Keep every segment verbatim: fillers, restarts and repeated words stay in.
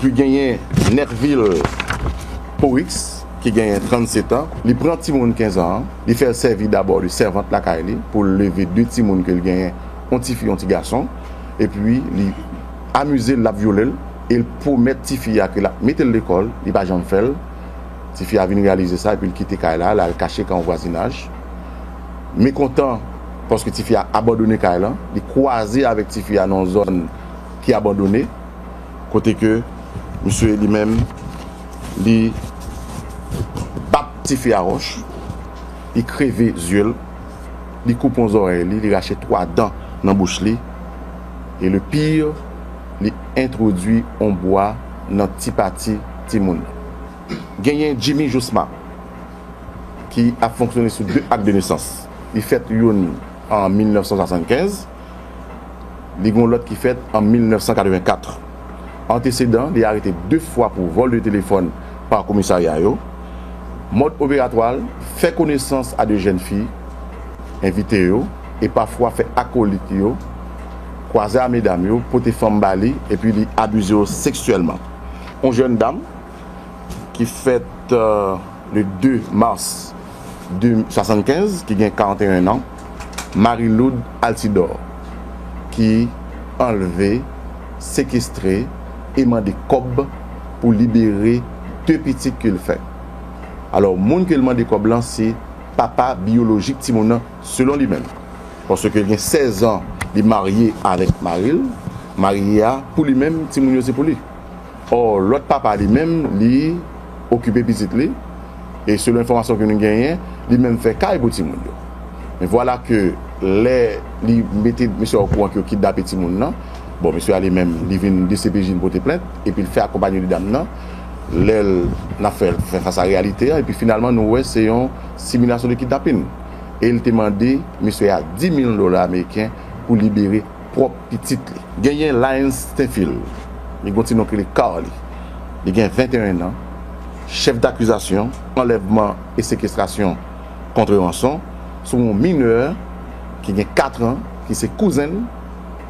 Epi genyen Nervil Porix, ki genyen trannsetan. Li pran timoun kenz an an, li fè l sèvi dabò de sèvant lakay li pou l leve de timoun ke l genyen, yon tifi, yon ti gason. Epi li amize l, l ap vyole l, e l pwomèt tifi a ke l ap mete l lekòl, li pa janm fè l. Tifi a vin reyalize sa, epi l kite kay la, l al kache kay yon vwazinaj. Mekontan, paske tifi a abandone kay lan, li kwaze avèk tifi a nan yon zòn ki abandone, kote ke misye li menm, li bat tifi a wòch, li kreve zye l, li koupe yon zòrèy li, li rache twa dan nan bouch li, e le pire, li entwodui yon bwa nan ti pati timoun nan. Genyen Jimmy Josma, ki ap fonksyone sou de ak de nesans. Li fèt youn an mil nèf san swasannkenz, li gen yon lòt ki fèt an mil nèf san katrevenkat. Antesedan, li arete de fwa pou vòl de telefòn pa komisarya yo. Mòd operatwa l, fè konesans a de jèn fi, envite yo, e pafwa fè akolit yo kwaze a medam yo, pote fanm ba li, epi li abize yo seksyèlman. Yon jèn dam ki fèt, euh, le de mas de swasannkenz, ki gen karanteyen an, Marie Loud Altidor, ki anlve, sekestre e mande kòb pou libere de pitit ke l fè. Alò, moun ke l mande kòb lan, se papa biyolojik timoun nan, selon li menm. Paske l gen sèz an, li marye avèk mari l. Mari a, pou li menm, timoun yo se pou li. Ò, lòt papa li menm, li okipe pitit li. E selon enfòmasyon ke nou genyen, li menm fè kay pou timoun yo. Men vwala ke lè li mete mesye a okouran ke yo kidnape timoun nan, bon, mesye a li menm, li vin D C P J, vin pote plent, epi l fè akonpanye de dam nan. Lè l, n ap fè, fè fas a reyalite a, epi finalman, nou wè se yon similasyon de kidnapin. E l te mande mesye a dis mil dola ameriken pou libere pwòp pitit li. Genyen Lyons Stenfield, li gen yon ti non ki rele Carly. Li gen venteyen an, chèf dakizasyon, anlèvman e sekestrasyon kont ranson, sou yon minè ki gen kat an, ki se kouzen l,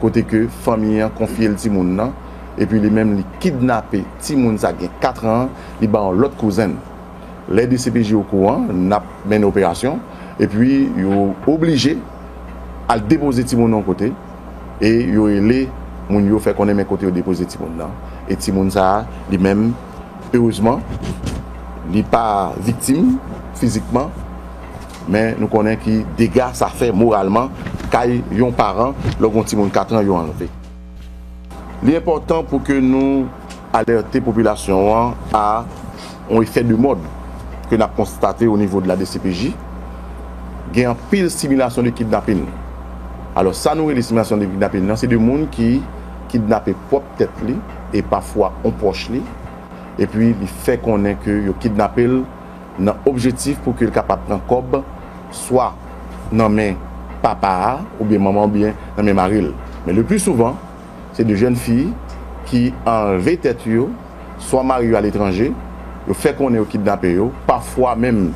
kote ke fanmi an konfye l timoun nan, epi li menm li kidnape timoun sa gen kat an, li ba yon lòt kouzen l. Lè D C P J okouran, n ap mennen operasyon, epi yo oblije al depoze timoun nan yon kote, e yo rele moun yo fè konnen men kote yo depoze timoun nan. E timoun sa a, li menm, erezman, li pa viktim fizikman, men nou konnen ki dega sa fè moralman kay yon paran lè w gen yon timoun kat an yo anlve. Li enpòtan pou ke nou alète popilasyon an a yon efè de mòd ke n ap konstate o nivo de la D C P J. Gen anpil similasyon de kidnapin. Alò, sa nou rele similasyon de kidnapin nan, se de moun ki kidnape pwòp tèt li e pafwa yon pwòch li, epi li fè konnen ke yo kidnape l nan objektif pou ke l kapab pran kòb, swa nan men papa a, oubyen manman, oubyen nan men mari l. Men le pli souvan, se de jèn fi ki anlve tèt yo, swa mari yo aletranje, yo fè konnen yo kidnape yo, pafwa menm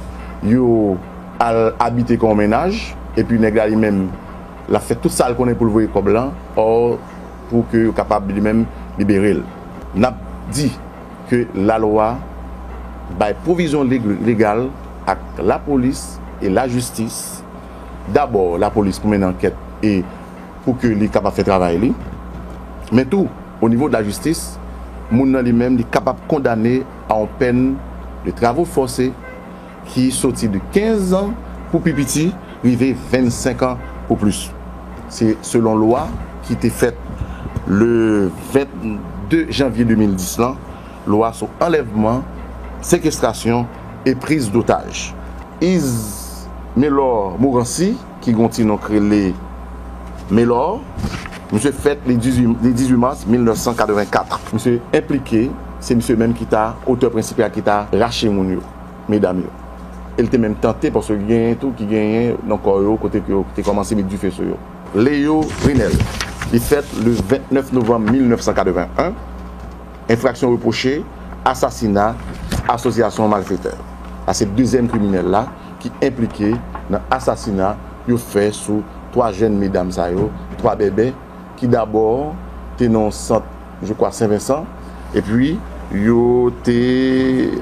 yo al abite kon mennaj, epi nèg la li menm, l ap fè tout sa l konnen pou l voye kòb lan, ò, pou ke yo kapab li menm libere l. N ap di ke lalwa bay pwovizyon leg-, legal ak lapolis e lajistis. Dabò, lapolis pou mennen ankèt e pou ke li kapab fè travay li. Men tou, o nivo de lajistis, moun nan li menm, li kapab kondane a yon pèn de travaux forcés ki soti de kenz an pou pi piti, rive vennsenk an pou plis. Se selon lwa ki te fèt le vennde janvye de mil dis lan, lwa sou anlèvman, sekestrasyon e priz dotaj. Ismelor Morancy, ki gen yon ti non k rele Melor, misye fèt le dizuit, le dizuit mas mil nèf san katrevenkat. Misye enplike, se misye menm ki ta otè prensipal ki ta rache moun yo, medam yo. E l te menm tante, paske genyen tou ki genyen nan kò yo, kote ke yo te kòmanse met dife sou yo. Leo Renel, li fèt le vennèf novanm mil nèf san katreven en, enfraksyon repwoche, asasina, asosyasyon malfetè. Sa se dezyèm kriminèl la ki enplike nan asasina yo fè sou twa jèn medam sa yo, twa bèbè, ki dabò te nan yon sant, je crois, Sen Vensan, Epi, yo te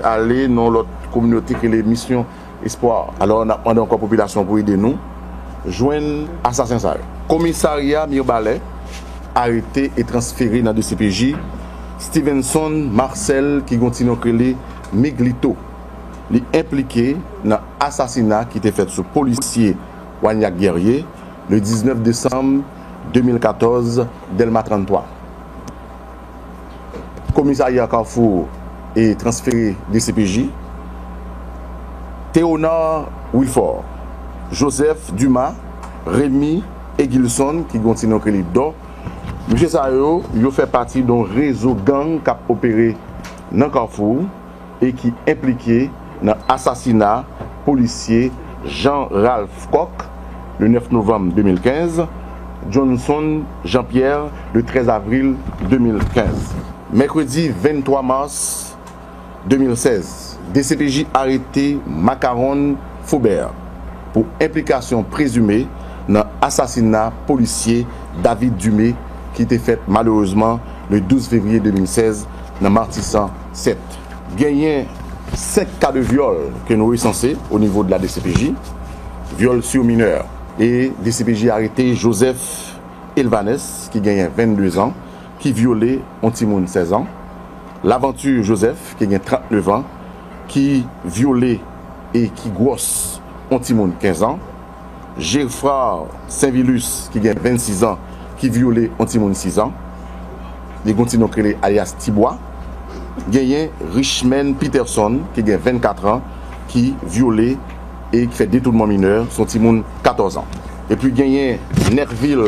ale nan lòt kominote ki rele Misyon Espwa. Alò, n ap mande ankò popilasyon pou ede nou jwenn asasen sa yo. Komisarya Mibalè arete e transfere nan D C P J Stevenson Marcel ki gen yon ti non k rele Miglito. Li enplike nan asasina ki te fèt sou polisye Wagnac Guerrier le diznèf desanm de mil katòz, Dèlma tranntwa. Komisarya Kafou e transfere D C P J Théonard Wilfort, Joseph Dumas, Rémy Egilson ki gen yon ti non k rele Dò. Mesye sa yo, yo fè pati yon rezo gang k ap opere nan Kafou e ki enplike nan asasina polisye Jean Ralph Coq le nèf novanm de mil kenz, Johnson Jean Pierre le trèz avril de mil kenz. Mèkredi venntwa mas de mil sèz, D C P J arete Macaron Faubert pou enplikasyon prezime nan asasina polisye David Dumé ki te fèt malerezman le douz fevriye de mil sèz nan Matisan sèt. Genyen senk ka de vyòl ke nou resanse o nivo de la D C P J, vyòl sur mineur. E D C P J arete Joseph Elvanes, ki genyen vennde zan, ki vyole yon timoun sèz an, Lavanti Joseph, ki gen trannnev an, ki vyole e ki gwòs yon timoun kenz an, Geffrard Sainvilus, ki gen vennsis an, ki vyole yon timoun sis an, li gen yon ti non k rele alyas Tibwa, genyen Richmond Peterson, ki gen vennkat an, ki vyole e ki fè detounman minè, se yon timoun katòz an. Epi genyen Nervil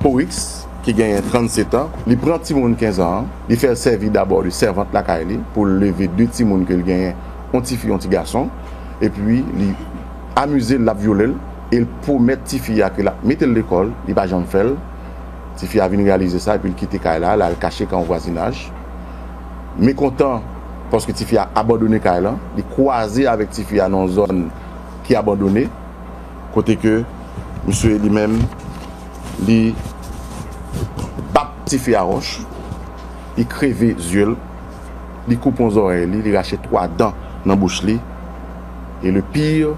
Porix, ki genyen trannsèt an, li pran timoun kenz an, li fè l sèvi dabò de sèvant lakay li pou l leve de timoun ke l genyen, yon tifi, yon ti gason, epi li amize l, l ap vyole l, e l pwomèt tifi a ke l ap mete l lekòl, li pa janm fè l. Tifi a vin reyalize sa, epi l kite kay la, l al kache kay yon vwazinaj. Mekontan, paske tifi a abandone kay lan, li kwaze avèk tifi a nan yon zòn ki abandone, kote ke misye li menm, li bat tifi a wòch, li kreve zye l, li koupe yon zòrèy li, li rache twa dan nan bouch li, e le pire,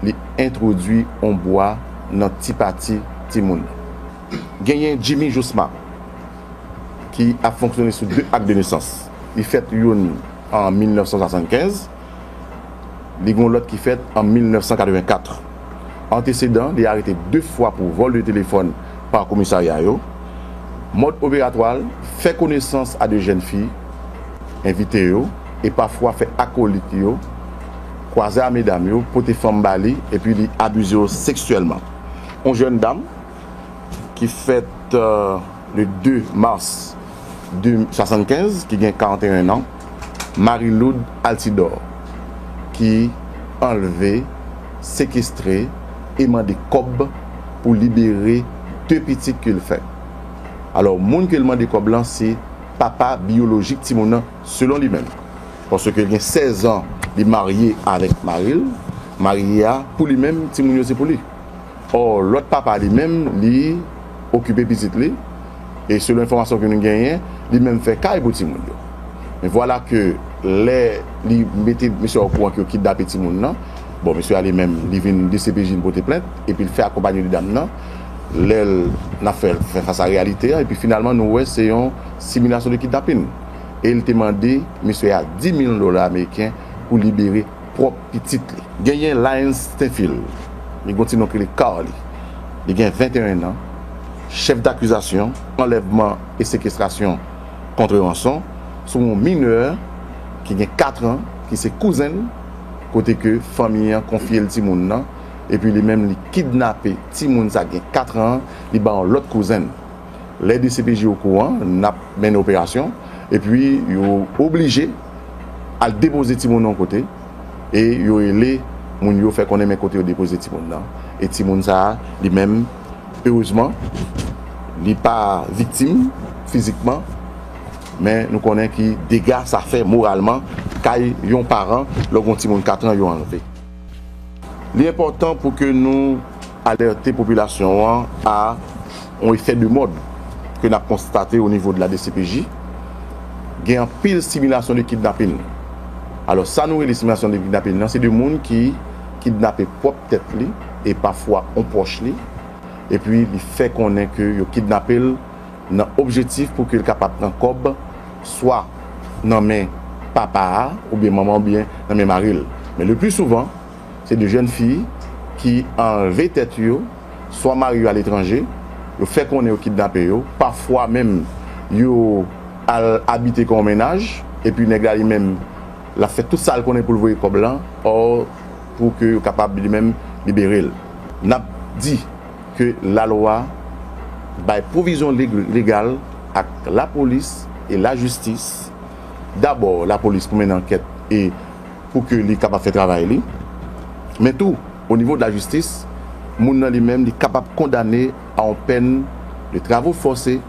li entwodui yon bwa nan ti pati timoun nan. Genyen Jimmy Josma, ki ap fonksyone sou de ak de nesans. Li fèt youn an mil nèf san swasannkenz, li gen yon lòt ki fèt an mil nèf san katrevenkat. Antesedan, li arete de fwa pou vòl de telefòn pa komisarya yo. Mòd operatwa l, fè konesans a de jèn fi, envite yo, e pafwa fè akolit yo kwaze a medam yo, pote fanm ba li, epi li abize yo seksyèlman. Yon jèn dam ki fèt, euh, le de mas de swasannkenz, ki gen karanteyen an, Marie-Lourdes Altidor, ki anlve, sekestre e mande kòb pou libere de pitit ke l fè. Alò, moun ke l mande kòb lan, se papa biyolojik timoun nan, selon li menm. Paske l gen sèz an, li marye avèk mari l. Mari a, pou li menm, timoun yo se pou li. Ò, lòt papa li menm, li okipe pitit li. E selon enfòmasyon ke nou genyen, li menm fè kay pou timoun yo. Men vwala ke lè li mete mesye a okouran ke yo kidnape timoun nan, bon, mesye a li menm, li vin D C P J, li pote plent, epi l fè akonpanye de dam nan. Lè l, n ap fè, fè fas a reyalite a, epi finalman, nou wè se yon similasyon de kidnapin. E l te mande mesye a dis mil dola ameriken pou libere pwòp pitit li. Genyen Lyons Stenfield, li gen yon ti non k rele Carly. Li gen venteyen an, chèf dakizasyon, anlèvman e sekestrasyon kont ranson, sou yon minè ki gen kat an, ki se kouzen l, kote ke fanmi an konfye l timoun nan, epi li menm li kidnape timoun sa gen kat an, li ba yon lòt kouzen l. Lè D C P J okouran, n ap mennen operasyon, epi yo oblije al depoze timoun nan yon kote, e yo rele moun yo fè konnen men kote yo depoze timoun nan. E timoun sa a, li menm, erezman, li pa viktim fizikman, men nou konnen ki dega sa fè moralman kay yon paran lè w gen yon timoun kat an yo anlve. Li enpòtan pou ke nou alète popilasyon an a yon efè de mòd ke n ap konstate o nivo de la D C P J. Gen anpil similasyon de kidnapin. Alò, sa nou rele similasyon de kidnapin nan, se de moun ki kidnape pwòp tèt li e pafwa on pwòch li, epi li fè konnen ke yo kidnape l nan objektif pou ke l kapab pran kòb swa nan men papa a, oubyen manman, oubyen nan men mari l. Men le pli souvan, se de jèn fi ki anlve tèt yo, swa mari yo aletranje, yo fè konnen yo kidnape yo, pafwa menm yo al abite kon mennaj, epi nèg la li menm, l ap fè tout sa l konnen pou l voye kòb lan, ò, pou ke yo kapab li menm libere l. N ap di ke lalwa bay pwovizyon leg-, legal ak lapolis e lajistis. Dabò, lapolis pou mennen ankèt e pou ke li kapab fè travay li. Men tou, o nivo de lajistis, moun nan li menm, li kapab kondane a yon pèn de travaux forcés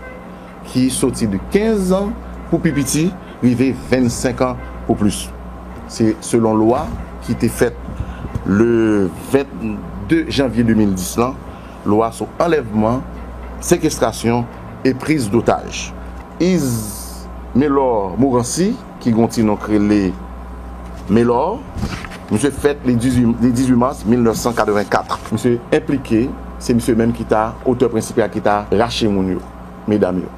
ki soti de kenz an pou pi piti, rive vennsenk an pou plis. Se selon lwa ki te fèt le vennde janvye de mil dis lan, lwa sou anlèvman, sekestrasyon e priz dotaj. Ismelor Morancy, ki gon ti non k rele Melor, misye fèt le dizuit, le dizuit mas mil nèf san katrevenkat. Misye enplike, se misye menm ki ta otè prensipal ki ta rache moun yo, medam yo.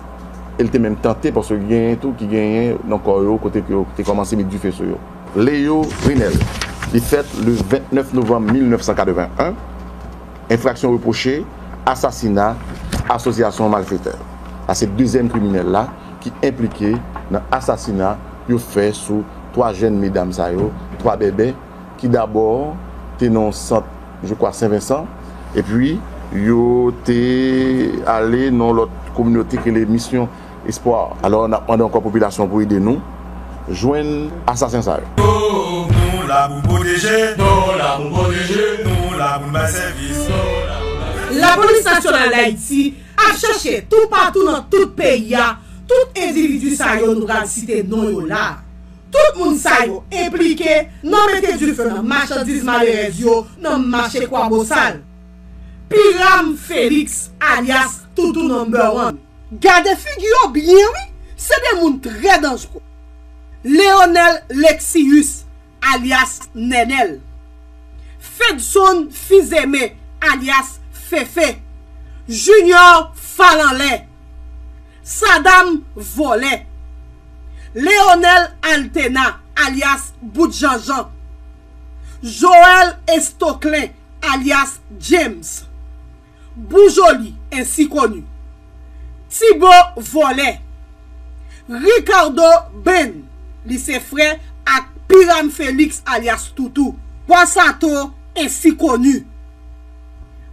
E l te menm tante, paske genyen tou ki genyen nan kò yo, kote ke yo te kòmanse met dife sou yo. Leo Rinel, li fèt le vennèf novanm mil nèf san katreven-en. Enfraksyon repwoche, asasina, asosyasyon malfetè. Sa se dezyèm kriminèl la ki enplike nan asasina yo fè sou twa jèn medam sa yo, twa bèbè, ki dabò te nan yon sant, je crois, Sen Vensan, epi yo te ale nan yon lòt kominote ki rele Misyon Espwa. Alò, n ap mande ankò popilasyon pou ede nou jwenn asasen sa yo. Nou la pou pwoteje, nou la pou pwoteje, nou la pou n bay sèvis. Lapolis Nasyonal Dayiti ap chèche toupatou nan tout peyi a tout endividi sa yo nou pral site non yo la. Tout moun sa yo enplike nan mete dife nan machandiz malerèz yo nan mache Kwabosal. Piram Felix, alyas Toutou Number One. Gade figi yo byen wi, se de moun trè danjre. Leonel Lexius, alyas Nènèl. Fedson Fizeme, alyas Fefe. Junior Falanlè. Sadam Vòlè. Leonel Altena, alyas Bout Janjan. Joel Estoclen, alyas James. Boujoli, ensi koni. Tibo Vòlè. Ricardo Ben, li se frè ak Piram Felix, alyas Toutou. Bwa Sato, ensi koni.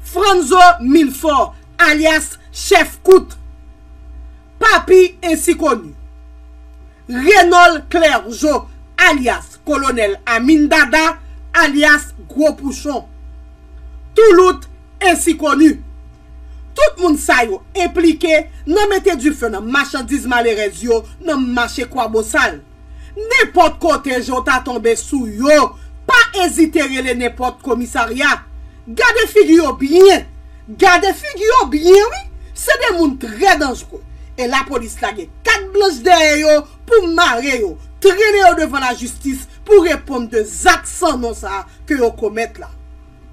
Franzo Milfò, alyas Chèf Kout. Papi, ensi koni. Renol Clergeau, alyas Kolonèl Amin Dada, alyas Gwo Pouchon. Toulout, ensi koni. Tout moun sa yo enplike nan mete dife nan machandiz malerèz yo nan mache Kwabosal. Nenpòt kote je w ta tonbe sou yo, pa ezite rele nenpòt komisarya. Gade figi yo byen. Gade figi yo byen wi. Se de moun trè danjre. E lapolis lage kat blanch dèyè yo pou mare yo, trennen yo devan lajistis pou reponn de zak san non sa a ke yo komèt la.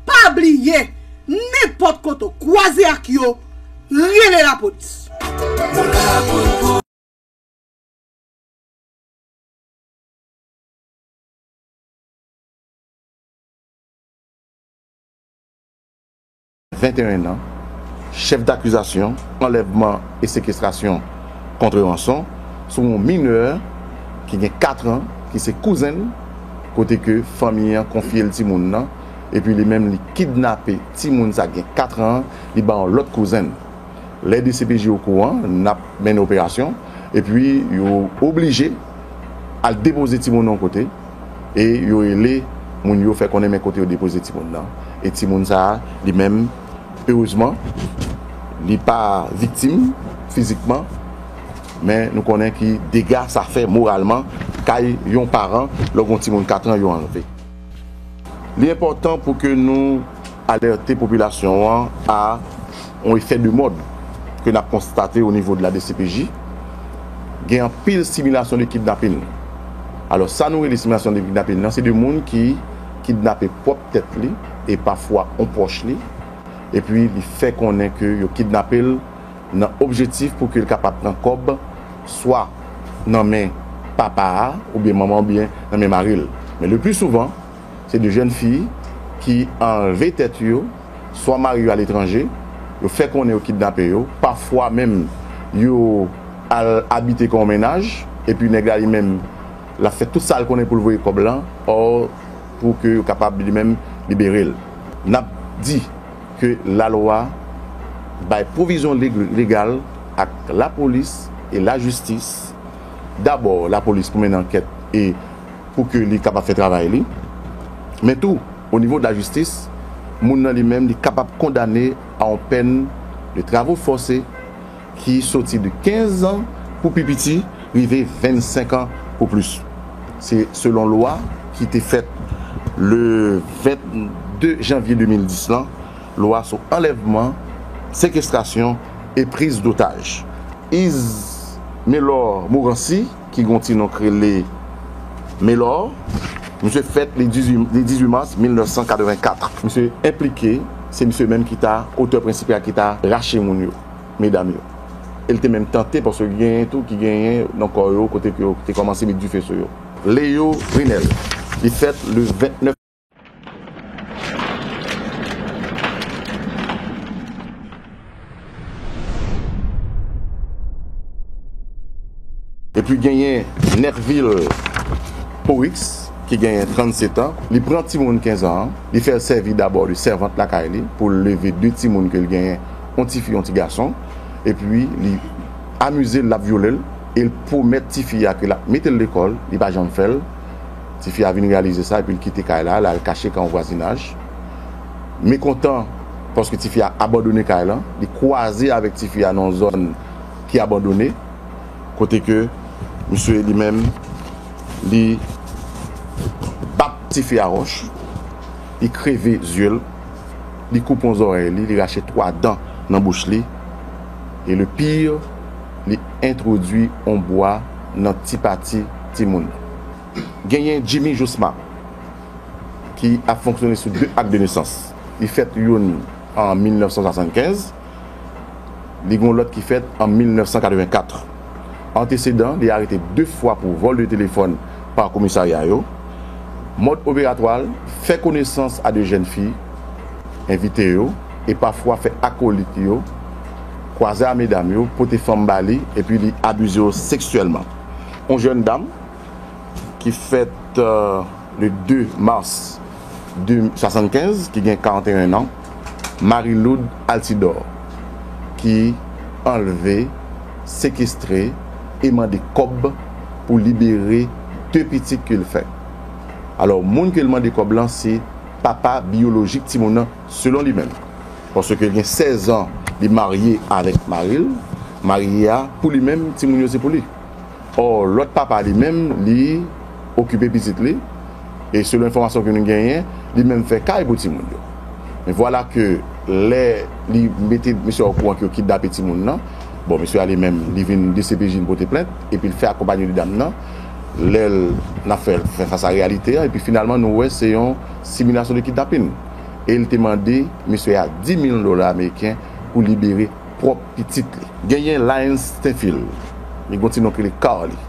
Pa bliye, nenpòt kote w kwaze ak yo, rele lapolis. Venteyen an, chèf dakizasyon, anlèvman e sekestrasyon kont ranson sou yon minè ki gen kat an, ki se kouzen l, kote ke fanmi an konfye l timoun nan, epi li menm li kidnape timoun sa gen kat an, li ba yon lòt kouzen l. Lè D C P J okouran, n ap mennen operasyon, epi yo oblije al depoze timoun nan yon kote, e yo rele moun yo fè konnen men kote yo depoze timoun nan. E timoun sa a, li menm, erezman, li pa viktim fizikman, men nou konnen ki dega sa fè moralman kay yon paran lè w gen yon timoun kat an yo anlve. Li enpòtan pou ke nou alète popilasyon an a yon efè de mòd ke n ap konstate o nivo de la D C P J. Gen anpil similasyon de kidnapin. Alò, sa nou rele similasyon de kidnapin nan, se de moun ki kidnape pwòp tèt li e pafwa on pwòch li, epi li fè konnen ke yo kidnape l nan objektif pou ke l kapab pran kòb swa nan men papa a, oubyen manman, oubyen nan men mari l. Men le pli souvan, se de jèn fi ki anlve tèt yo, swa mari yo aletranje, yo fè konnen yo kidnape yo, pafwa menm yo al abite kon mennaj, epi nèg la li menm, l ap fè tout sa l konnen pou l voye kòb lan, ò, pou ke yo kapab li menm libere l. N ap di ke lalwa bay pwovizyon leg-, legal ak lapolis e lajistis. Dabò, lapolis pou mennen ankèt e pou ke li kapab fè travay li. Men tou, o nivo de lajistis, moun nan li menm, li kapab kondane a yon pèn de travaux forcés ki soti de kenz an pou pi piti, rive vennsenk an pou plis. Se selon lwa ki te fèt le vennde janvye de mil dis lan, lwa sou anlèvman, sekestrasyon e priz dotaj. Ismelor Morancy, ki gen yon ti non k rele Melor, misye fèt le dizuit, le dizuit mas mil nèf san katrevenkat. Misye enplike, se misye menm ki ta otè prensipal ki ta rache moun yo, medam yo. E l te menm tante, paske genyen tou ki genyen nan kò yo, kote ke yo te kòmanse met dife sou yo. Leo Rinel, li fèt le vennèf. Epi genyen Nervil Porix, ki genyen trannset an. Li pran timoun kenz an an, li fè l sèvi dabò de sèvant lakay li pou l leve de timoun ke l genyen, yon tifi, yon ti gason. Epi li amize l, l ap vyole l, e l pwomèt tifi a ke l ap mete l lekòl, li pa janm fè l. Tifi a vin reyalize sa, epi l kite kay la, l al kache kay yon vwazinaj. Mekontan, paske tifi a abandone kay lan, li kwaze avèk tifi a nan yon zòn ki abandone, kote ke misye li menm, li bat tifi a wòch, li kreve zye l, li koupe yon zòrèy li, li rache twa dan nan bouch li, e le pire, li entwodui yon bwa nan ti pati timoun. Genyen Jimmy Josma, ki ap fonksyone sou de ak de nesans. Li fèt youn an mil nèf san swasannkenz, li gen yon lòt ki fèt an mil nèf san katrevenkat. Antesedan, li arete de fwa pou vòl de telefòn pa komisarya yo. Mòd operatwa l, fè konesans a de jèn fi, envite yo, e pafwa fè akolit yo kwaze a medam yo, pote fanm ba li, epi li abize yo seksyèlman. Yon jèn dam ki fèt, euh, le de mas de swasannkenz, ki gen karanteyen an, Marie-Lourdes Altidor, ki anlve, sekestre e mande kòb pou libere de pitit ke l fè. Alò, moun ke l mande kòb lan, se papa biyolojik timoun nan, selon li menm. Paske l gen sèz an, li marye avèk mari l. Mari a, pou li menm, timoun yo se pou li. Ò, lòt papa li menm, li okipe pitit li. E selon enfòmasyon ke nou genyen, li menm fè kay pou timoun yo. Men vwala ke lè li mete mesye a okouran ke yo kidnape timoun nan, bon, mesye a li menm, li vin D C P J, vin pote plent, epi l fè akonpanye de dam nan. Lè l, n ap fè, fè fas a reyalite a, epi finalman, nou wè se yon similasyon de kidnapin. E l te mande mesye a dis mil dola ameriken pou libere pwòp pitit li. Genyen Lyons Stenfield, li gen yon ti non ki rele Carly.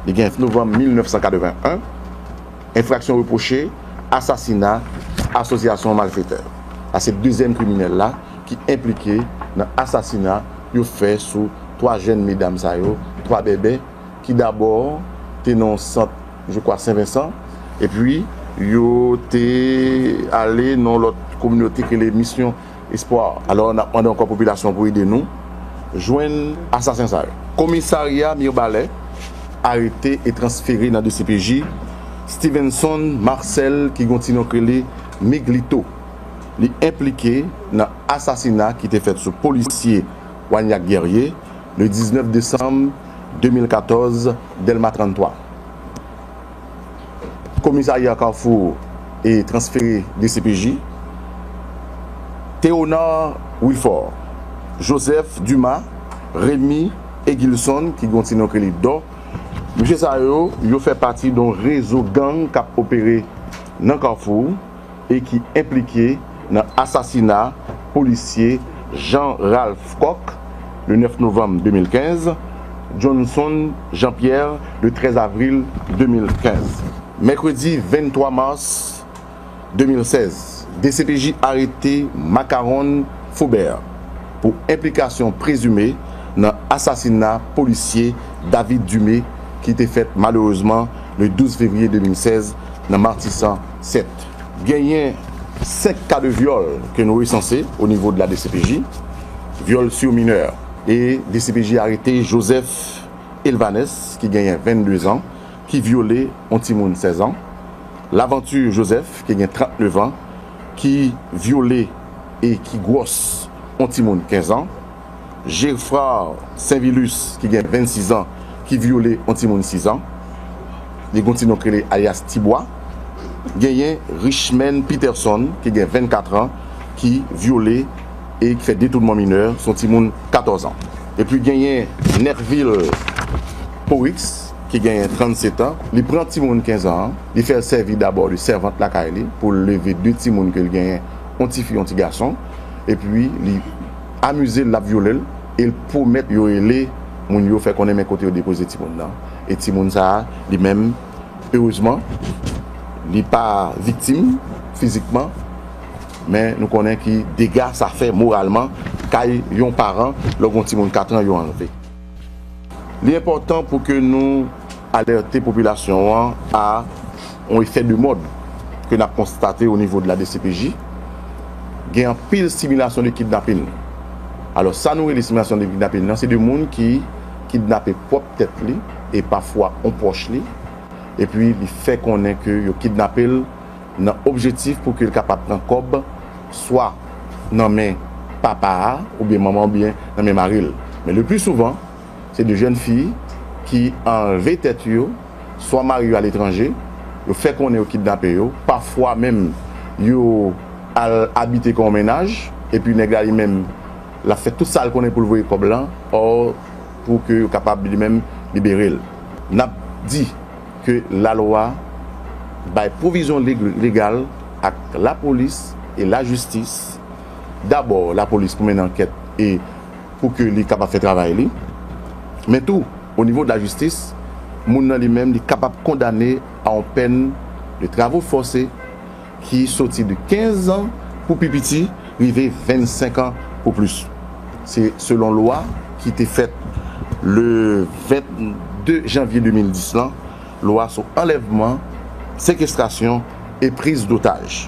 Li gen novanm mil nèf san katreven en. Enfraksyon repwoche, asasina, asosyasyon malfetè. Sa se dezyèm kriminèl la ki enplike nan asasina yo fè sou twa jèn medam sa yo, twa bèbè, ki dabò te nan yon sant, je crois, Sen Vensan, epi yo te ale nan yon lòt kominote ki rele Misyon Espwa. Alò, n ap mande ankò popilasyon pou ede nou jwenn asasen sa yo. Komisarya Mibalè arete e transfere nan D C P J Stevenson Marcel, ki gen yon ti non k rele Miglito. Li enplike nan asasina ki te fèt sou polisye Wagnac Guerrier, le diznèf desanm de mil katòz, Dèlma tranntwa. Komisarya Kafou e transfere D C P J. Théonard Wilfort, Joseph Dumas, Rémy Egilson, ki gen yon ti non k rele Dò. Mesye sa yo, yo fè pati yon rezo gang k ap opere nan Kafou e ki enplike nan asasina polisye Jean Ralph Coq, le nèf novanm de mil kenz, Johnson Jean Pierre, le trèz avril de mil kenz. Mèkredi venntwa mas de mil sèz, D C P J arete Macaron Faubert pou enplikasyon prezime nan asasina polisye David Dumé, ki te fèt malerezman le douz fevriye de mil sèz nan Matisan sèt. Genyen senk ka de vyòl ke nou resanse o nivo de la D C P J, vyòl sur mineur. E D C P J arete Joseph Elvanes, ki genyen vennde zan, ki vyole yon timoun sèz an. Laventure Joseph, ki gen trannnev an, ki vyole e ki gwòs yon timoun kenz an. Geffrard Saint-Vilus, ki gen vennsis an, ki vyole yon timoun sis an. Li gen yon ti non k rele alyas Tibwa. Genyen Richmond Peterson, ki gen vennkat an, ki vyole e ki fè detounman minè, se yon timoun katòz an. Epi genyen Nerville Porix, ki genyen trannset an. Li pran timoun kenz an an, li fè l sèvi dabò de sèvant lakay li pou l leve de timoun ke l genyen, yon tifi, yon ti gason. Epi li amize l, l ap vyole l, e l pwomèt yo rele moun yo, fè konnen men kote yo depoze timoun nan. E timoun sa a, li menm, erezman, li pa viktim fizikman, men nou konnen ki dega sa fè moralman kay yon paran lè w gen yon timoun kat an yo anlve. Li enpòtan pou ke nou alète popilasyon an a yon efè de mòd ke n ap konstate o nivo de la D C P J. Gen anpil similasyon de kidnapin. Alò, sa nou rele similasyon de kidnapin nan, se de moun ki kidnape pwòp tèt li e pafwa yon pwòch li, epi li fè konnen ke yo kidnape l nan objektif pou ke l kapab pran kòb, swa nan men papa a, oubyen manman, oubyen nan men mari l. Men le pli souvan, se de jèn fi ki anlve tèt yo, swa mari yo aletranje, yo fè konnen yo kidnape yo, pafwa menm yo al abite kon mennaj, epi nèg la li menm, l ap fè tout sa l konnen pou l voye kòb lan, ò, pou ke yo kapab li menm libere l. N ap di ke lalwa bay pwovizyon leg-, legal ak lapolis e lajistis, dabò lapolis pou mennen ankèt e pou ke li kapab fè travay li, men tou, o nivo de lajistis, moun nan li menm, li kapab kondane a yon pèn de travaux forcés ki soti de kenz an pou pi piti, rive vennsenk an pou plis. Se selon lwa ki te fèt le vennde janvye de mil dis lan, lwa sou anlèvman, sekestrasyon e priz dotaj.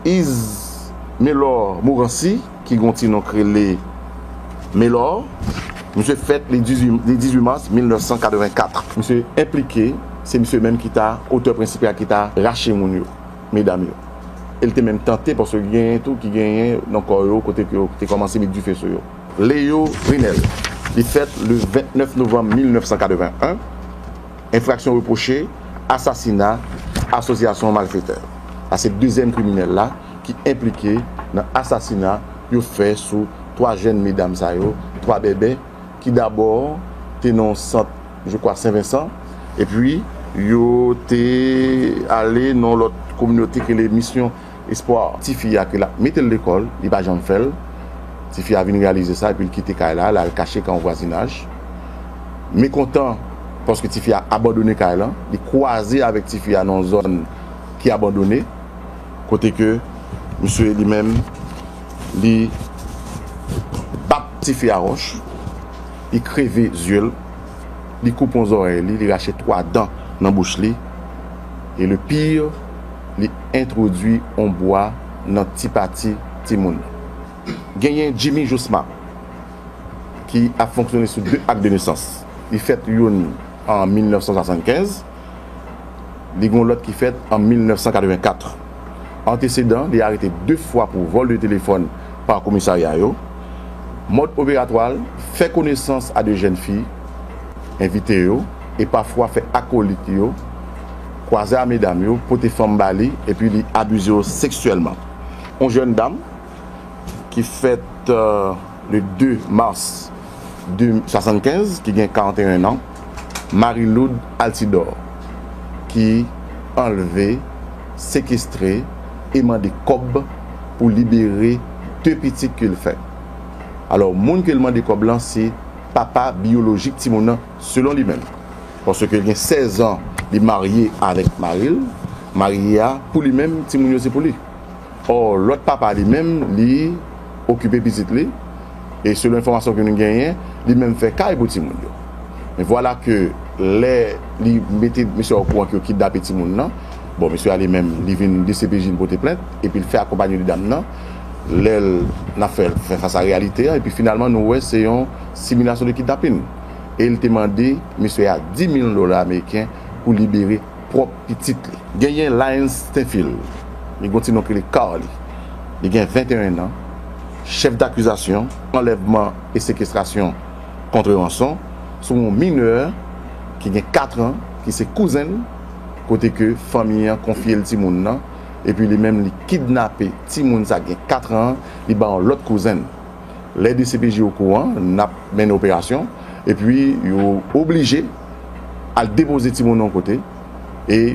Ismelor Morancy, ki gen yon ti non k rele Melor, misye fèt le dizuit, le dizuit mas mil nèf san katrevenkat. Misye enplike, se misye menm ki ta otè prensipal ki ta rache moun yo, medam yo. E l te menm tante, paske genyen tou ki genyen nan kò yo, kote ke yo te kòmanse met dife sou yo. Leo Rinel, li fèt le vennèf novanm mil nèf san katreven en. Enfraksyon repwoche, asasina, asosyasyon malfetè. Sa se dezyèm kriminèl la ki enplike nan asasina yo fè sou twa jèn medam sa yo, twa bèbè, ki dabò te nan yon sant, je crois, Sen Vensan, epi yo te ale nan yon lòt kominote ki rele Misyon Espwa. Tifi a ke l ap mete l lekòl, li pa janm fè l. Tifi a vin reyalize sa, epi l kite kay la, l al kache kay yon vwazinaj. Mekontan, paske tifi a abandone kay lan, li kwaze avèk tifi a nan yon zòn ki abandone, kote ke misye li menm, li bat tifi a wòch, li kreve zye l, li koupe yon zòrèy li, li rache twa dan nan bouch li, e le pire, li entwodui yon bwa nan ti pati timoun nan. Genyen Jimmy Josma, ki ap fonksyone sou de ak de nesans. Li fèt youn an mil nèf san swasannkenz, li gen yon lòt ki fèt an mil nèf san katrevenkat. Antesedan, li arete de fwa pou vòl de telefòn pa komisarya yo. Mòd operatwa l, fè konesans a de jèn fi, envite yo, e pafwa fè akolit yo kwaze a medam yo, pote fanm ba li, epi li abize yo seksyèlman. Yon jèn dam ki fèt, euh, le de mas de swasannkenz, ki gen karanteyen an, Marie Lourdes Altidor, ki anlve, sekestre e mande kòb pou libere de pitit ke l fè. Alò, moun ke l mande kòb lan, se papa biyolojik timoun nan, selon li menm. Paske l gen sèz an, li marye avèk mari l. Mari a, pou li menm, timoun yo se pou li. Ò, lòt papa li menm, li okipe pitit li. E selon enfòmasyon ke nou genyen, li menm fè kay pou timoun yo. Men vwala ke lè li mete mesye a okouran ke yo kidnape timoun nan, bon, mesye a li menm, li vin D C P J, li pote plent, epi l fè akonpanye de dam nan. Lè l, n ap fè, fè fas a reyalite an, epi finalman, nou wè se yon similasyon de kidnapin. E l te mande mesye a dis mil dola ameriken pou libere pwòp pitit li. Genyen Lyons Stenfield, li gen yon ti non ki rele Carly. Li gen venteyen an, chèf dakizasyon, anlèvman e sekestrasyon kont ranson, sou yon minè ki gen kat an, ki se kouzen l, kote ke fanmi an konfye l timoun nan, epi li menm li kidnape timoun sa gen kat an, li ba yon lòt kouzen l. Lè D C P J okouran, n ap mennen operasyon, epi yo oblije al depoze timoun nan yon kote, e